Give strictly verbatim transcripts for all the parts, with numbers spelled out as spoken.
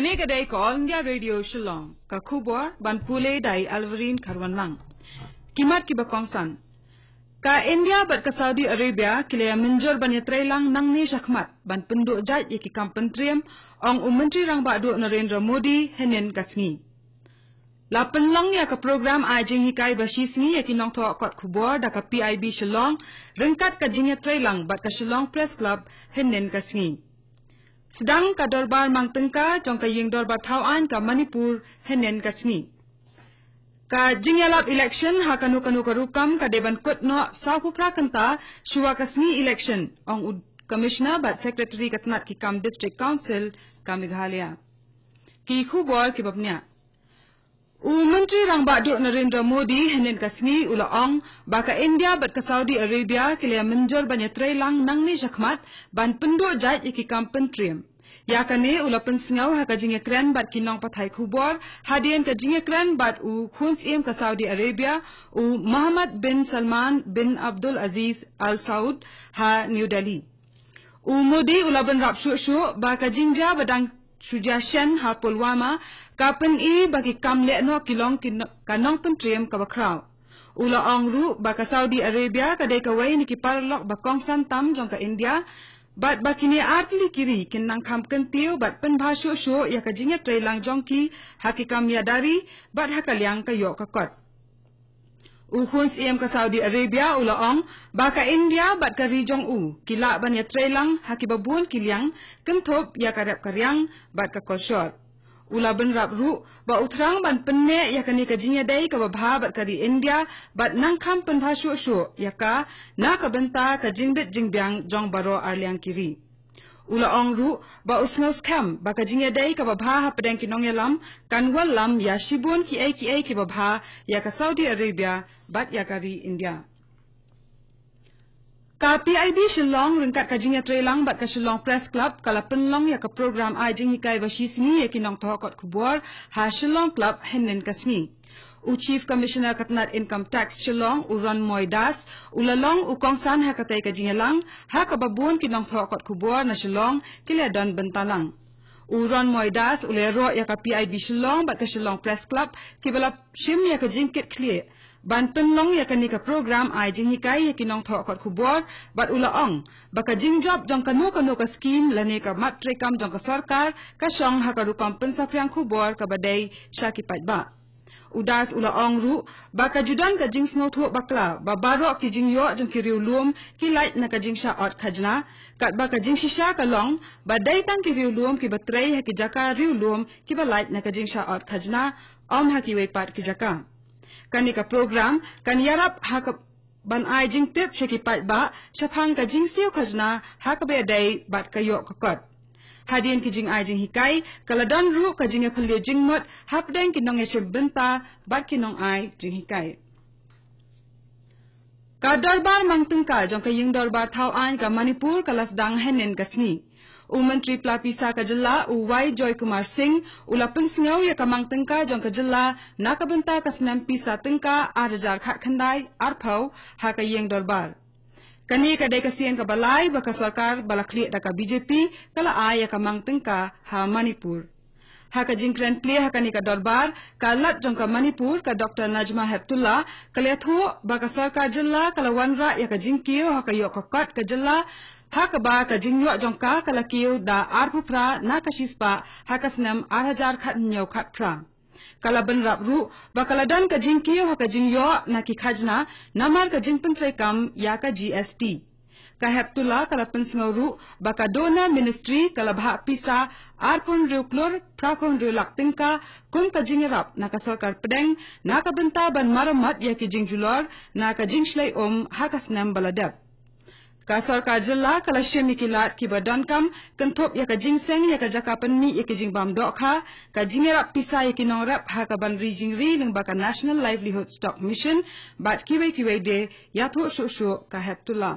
Kane ka dei ka All India Radio Shillong, ka khubor ban pule da i Alverine Kharwanlang. Ki mat kiba kongsan. Ka India bad ka Saudi Arabia ki la ïa mynjur ban ïatreilang nangne shakhmat ban pynduh jait ïa ki kam pyntriem, ong u Myntri Rangbah Duh Narendra Modi hynnin ka sngi. La pynlong ïa ka program ai jinghikai ba shi sngi ïa ki nongthoh kot khubor da ka P I B Shillong, ryngkat ka jingïatreilang bad ka Shillong Press Club hynnin ka sngi. Sdang ka dorbar mang tyngka jong ka ïing dorbar thaw aiñ ka Manipur hynnin ka sngi. Ka jingïalap election ha kano kano ka rukom ka dei ban kut noh sawphew phra kynta shuwa ka sngi election, ong u Commissioner bad Secretary ka tnat ki kam District Council ka Meghalaya. Ki khubor kiba bniah. U Myntri Rangbah Duh Narendra Modi hynnin ka sngi u la ong ba ka India bad ka Saudi Arabia ki la ïa mynjur ban ïatreilang nangne shakhmat ban pynduh jait ïa ki kam pyntriem. Ïa kane u la pynsngew ha ka jingïakren bad ki nongpathai khubor hadien ka jingïakren bad u khun syiem ka Saudi Arabia, u Mohammed bin Salman bin Abdul Aziz Al Saud, ha New Delhi. U Modi u la bynrap shuh shuh ba ka jingjia ba dang shu jia shen ha Pulwama ka pyni ba ki kam leh noh ki long ki no-, ka nongpyntriem kaba khraw. U la ong ruh ba ka Saudi Arabia ka dei kawei na ki paralok ba kongsan tam jong ka India, bad ba kine artylli ki ri kin nang kham kyntiew bad pynbha shuh shuh ïa ka jingïatreilang jong ki ha ki kam ïada ri bad ha ka liang ka ïoh ka kot. U khun syiem ka Saudi Arabia u la ong ba ka India bad ka ri jong u ki lah ban ïatreilang ha kiba bun ki liang, kynthup ïa ka rep ka riang bad ka kolshor. U la bynrap ruh ba u thrang ban pynneh ïa kane ka jingïadei kaba bha bad ka ri India bad nang kham pynbha shuh shuh ïa ka na ka bynta ka jingbit jingbiang jong baroh arliang ki ri. U la ong ruh ba u sngew skhem ba ka jingïadei kaba bha hapdeng ki nongïalam kan wallam ïa shibun kiei kiei kiba bha ïa ka Saudi Arabia bad ïa ka ri India. Ka P I B Shillong ryngkat ka jingïatreilang bad ka Shillong Press Club ka la pynlong ïa ka program ai jinghikai ba shi sngi ïa ki nongthoh kot khubor ha Shillong Club hynnin ka sngi. U Chief Commissioner ka tnat Income Tax Shillong, u Ronmoy Das, u la long u kongsan ha katei ka jingïalang, ha kaba bun ki nongthoh kot khubor na Shillong ki la don bynta lang. U Ronmoy Das u la ïaroh ïa ka P I B Shillong bad ka Shillong Press Club kiba la shim ïa ka jingkit khlieh ban pynlong ïa kane ka program ai jinghikai ïa ki nongthoh kot khubor, bad u la ong ba ka jingjop jong kano kano ka skim lane ka mat treikam jong ka sorkar ka shong ha ka rukom pynsaphriang khubor kaba dei sha ki paidbah. U Das u la ong ruh ba ka ju don ka jingsngewthuh bakla ba baroh ki jingïoh jong ki riewlum ki lait na ka jingshah ot khajna, katba ka jingshisha ka long ba dei tang ki riewlum kiba trei ha ki jaka riewlum kiba lait na ka jingshah ot khajna, ym ha kiwei pat ki jaka. Kane ka program kan ïarap ha ka ban ai jingtip sha ki paidbah shaphang ka jingsiew khajna ha kaba ïadei bad ka ïoh ka kot. Hadien ki jingai jinghikai ka la don ruh ka jingïaphylliew jingmut hapdeng ki nongïashim bynta bad ki nongai jinghikai. Ka dorbar mang tyngka jong ka ïing dorbar thaw aiñ ka Manipur ka la sdang hynnin ka sngi. U Myntri Pla Pisa ka jylla, u Y Joykumar Singh, u la pynsngew ïa ka mang tyngka jong ka jylla na ka bynta ka snem pisa tyngka ar hajar khatkhyndai arphew ha ka ïing dorbar. Kane ka dei ka sien kaba lai ba ka sorkar ba la khlieh da ka B J P ka la ai ïa ka mang tyngka ha Manipur. Ha ka jingkren plie ha kane ka dorbar, ka Lat jong ka Manipur, ka Doctor Najma Heptulla, ka la ïathuh ba ka sorkar jylla ka la wanrah ïa ka jingkiew ha ka ïoh ka kot ka jylla, ha kaba ka jingïoh jong ka ka la kiew da arphew phra na ka shispah ha ka snem ar hajar khathynñiew khatphra. Ka la bynrap ruh ba ka la don ka jingkiew ha ka jingïoh na ki khajna namar ka jingpyntreikam ïa ka G S T. Ka Heptulla ka la pynsngew ruh ba ka DoNER Ministry ka la bhah pisa arphew hynriew klur phraphew hynriew lak tyngka kum ka jingïarap na ka sorkar pdeng na ka bynta ban maramot ïa ki jingjulor na ka jingshlei um ha ka snem ba la dep. Ka sorkar jylla ka la shim ïa ki lad kiba donkam, kynthup ïa ka jingseng ïa ka jaka pynmih ïa ki jingbam dohkha, ka jingïarap pisa ïa ki nongrep ha ka ban ri jingri lyngba ka National Livelihood Stock Mission, bad kiwei kiwei de, ïathuh shuh shuh ka Heptulla.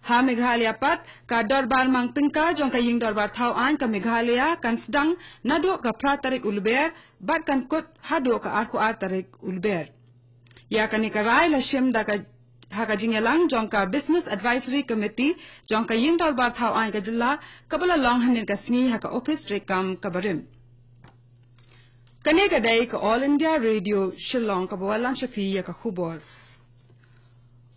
Ha Meghalaya pat, ka dorbar mang tyngka jong ka ïing dorbar thaw aiñ ka Meghalaya kan sdang naduh ka phra tarik u Lber, bad kan kut haduh ka arphew ar tarik u Lber. Ïa kane ka rai la shim da ka ha ka jingïalang jong ka Business Advisory Committee jong ka Ïing Dorbar Thaw Aiñ ka Jylla, kaba la long hynnin ka sngi ha ka ophis treikam kaba rim. Kane ka dei ka All India Radio Shillong, kaba wallam sha phi ïa ka khubor.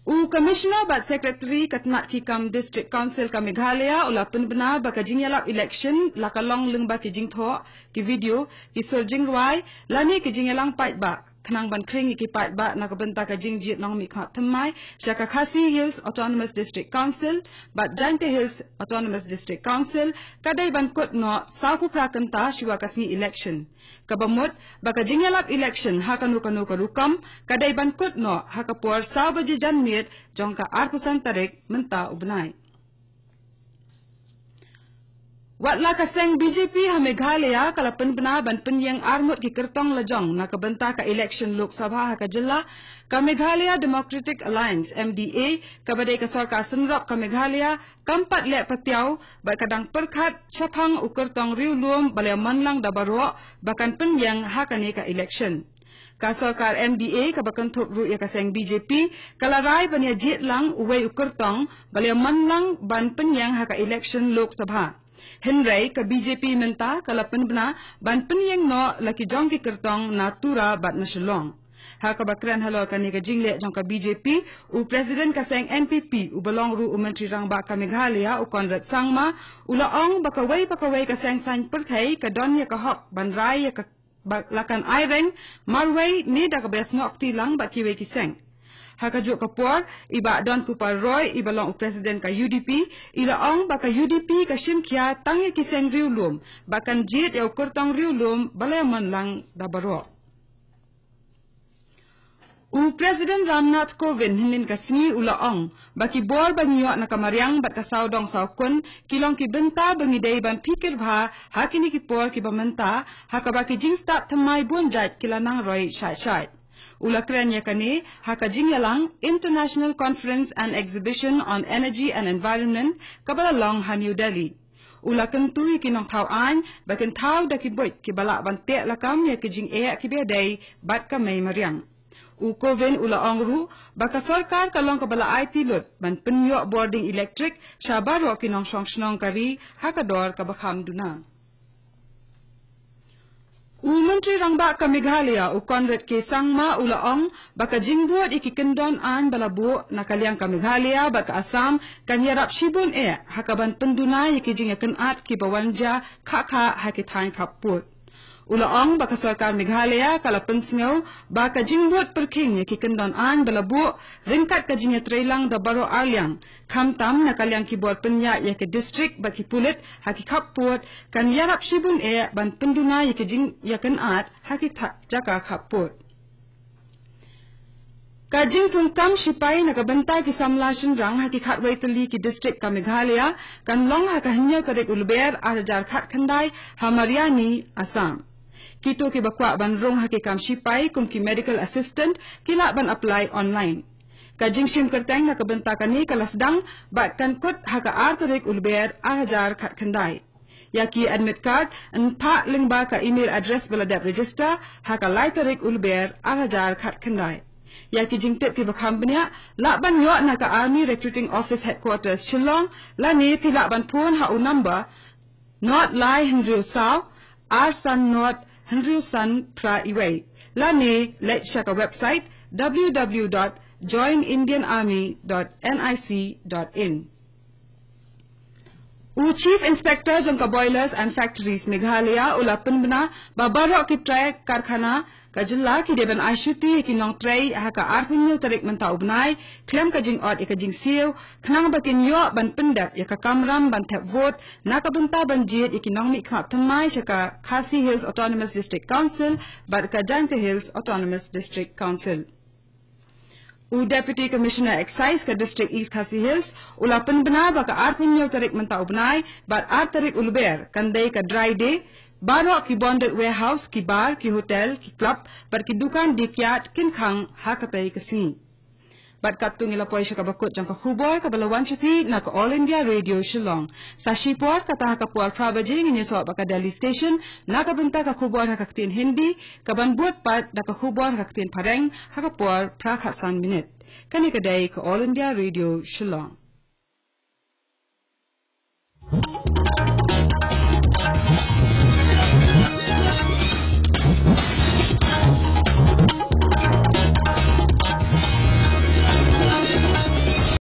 U Commissioner bad Secretary ka tnat ki kam District Council ka Meghalaya u la pynbna ba ka jingïalap election la ka long lyngba ki jingthoh, ki video, ki sur jingrwai, lane ki jingïalang paidbah, khnang ban khring ïa ki paidbah na ka bynta ka jingjied nongmihkhmat thymmai sha ka Khasi Hills Autonomous District Council bad Jaintia Hills Autonomous District Council, ka dei ban kut noh sawphew phra kynta shuwa ka sngi election. Kaba mut ba ka jingïalap election ha kano kano ka rukom ka dei ban kut noh ha ka por saw baje janmiet jong ka arphew san tarik mynta u bnai. Wat la ka seng B J P ha Meghalaya ka la pynbna ban pynïeng arngut ki kyrtong lajong na ka bynta ka election Lok Sabha ha ka jylla, ka Meghalaya Democratic Alliance, M D A, kaba dei ka sorkar synrop ka Meghalaya, kam pat leh patiaw bad ka dang pyrkhat shaphang u kyrtong riewlum ba la ïa mon lang da baroh ba kan pynïeng ha kane ka election. Ka sorkar M D A kaba kynthup ruh ïa ka seng B J P ka la rai ban ïa jied lang uwei u kyrtong ba la ïa mon lang ban pynïeng ha ka election Lok Sabha. Hynrei ka B J P mynta ka la pynbna ban pynïeng noh la ki jong ki kyrtong na Tura bad na Shillong. Ha kaba kren halor kane ka jingleh jong ka B J P, u President ka seng N P P uba long ruh u Myntri Rangbah ka Meghalaya u Conrad Sangma u la ong ba kawei pa kawei ka seng saiñ pyrthei ka don ïa ka hok ban rai ïa ka ba la kan aireng marwei ne da kaba ïasnoh kti lang bad kiwei ki seng. Ha kajuh ka por, i Bah Donkupar Roy iba long u President ka U D P i la ong ba ka U D P ka shim khia tang ïa ki seng riewlum ba kan jied ïa u kyrtong riewlum ba la ïa mon lang da baroh. U President Ramnath Kovind hynnin ka sngi u la ong ba ki bor ba ngi ïoh na ka mariang bad ka sawdong sawkun ki long ki bynta ba ngi dei ban phikir bha ha kine ki por kiba mynta, ha kaba ki jingstad thymmai bun jait ki la nang roi shait shait. U la kren ïa kane ha ka jingïalang International Conference and Exhibition on Energy and Environment kaba la long ha New Delhi. U la kyntu ïa ki nongthaw aiñ ba kin thaw da ki buit kiba lah ban teh lakam ïa ki jingeh kiba dei bad ka mei mariang. U Kovind u la ong ruh ba ka sorkar ka long kaba la aiti lut ban pynïoh bording elektrik sha baroh ki nongshong shnong ka ri ha ka dor kaba kham duna. U Myntri Rangbah ka Meghalaya u Conrad K Sangma u la ong ba ka jingbud ïa ki kyndon aiñ ba la buh na ka liang ka Meghalaya bad ka Assam kan ïarap shibun eh ha kaban pynduna ïa ki jingïakynad kiba wan jia khah khah ha ki thaiñ khappud. U la ong ba ka sorkar Meghalaya ka la pynsngew ba ka jingbud pyrkhing ïa ki kyndon aiñ ba la buh ryngkat ka jingïatreilang da baroh arliang, khamtam na ka liang ki bor pynïaid ïa ki district bad ki pulit ha ki khappud, kan ïarap shibun eh ban pynduna ïa ki jingïakynad ha ki tha-, jaka khappud. Ka jingthung kam shipai na ka bynta ki samla shynrang ha ki khatwei tylli ki district ka Meghalaya kan long ha ka hynñiew tarik u Lber ar hajar khatkhyndai ha Mariani, Assam. Kito kiba kwah ban rung ha ki kam shipai kum ki medical assistant ki lah ban apply online. Ka jingshim kyrteng na ka bynta kane ka la sdang bad kan kut ha ka ar tarik u Lber ar hajar khatkhyndai. Ïa ki admit card yn phah lyngba ka email address ba la dep register ha ka lai tarik u Lber ar hajar khatkhyndai. Ïa ki jingtip kiba kham bniah lah ban ïoh na ka Army Recruiting Office Headquarters Shillong, lane phi lah ban phone ha u number not lai hynriew saw ar san not hynriew san phra iwei, lane leit sha ka website w w w dot join indian army dot n i c dot in. U Chief Inspector jong ka Boilers and Factories Meghalaya u la pynbna ba baroh ki trai karkhana ka jylla ki dei ban ai shuti ïa ki nongtrei ha ka arphew hynñiew tarik mynta u bnai khlem ka jingot ïa ka jingsiew, khnang ba kin ïoh ban pyndep ïa ka kamram ban thep vote na ka bynta ban jied ïa ki nongmihkhmat thymmai sha ka Khasi Hills Autonomous District Council bad ka Jaintia Hills Autonomous District Council. U Deputy Commissioner Excise ka District East Khasi Hills u la pynbna ba ka arphew hynñiew tarik mynta u bnai bad ar tarik u Lber kan dei ka dry day. Baroh ki bonded warehouse, ki bar, ki hotel, ki club bad ki dukan dih kiad kin khang ha katei ka sngi. Bad katto ngi la poi sha kaba kut jong ka khubor kaba la wan sha phi na ka All India Radio Shillong. Sa shipor kata ha ka por phra baje ngin ïasoh bad ka Delhi Station na ka bynta ka khubor ha ka ktien Hindi, kaban bud pat da ka khubor ha ka ktien Phareng ha ka por phra khatsan minit. Kane ka dei ka All India Radio Shillong.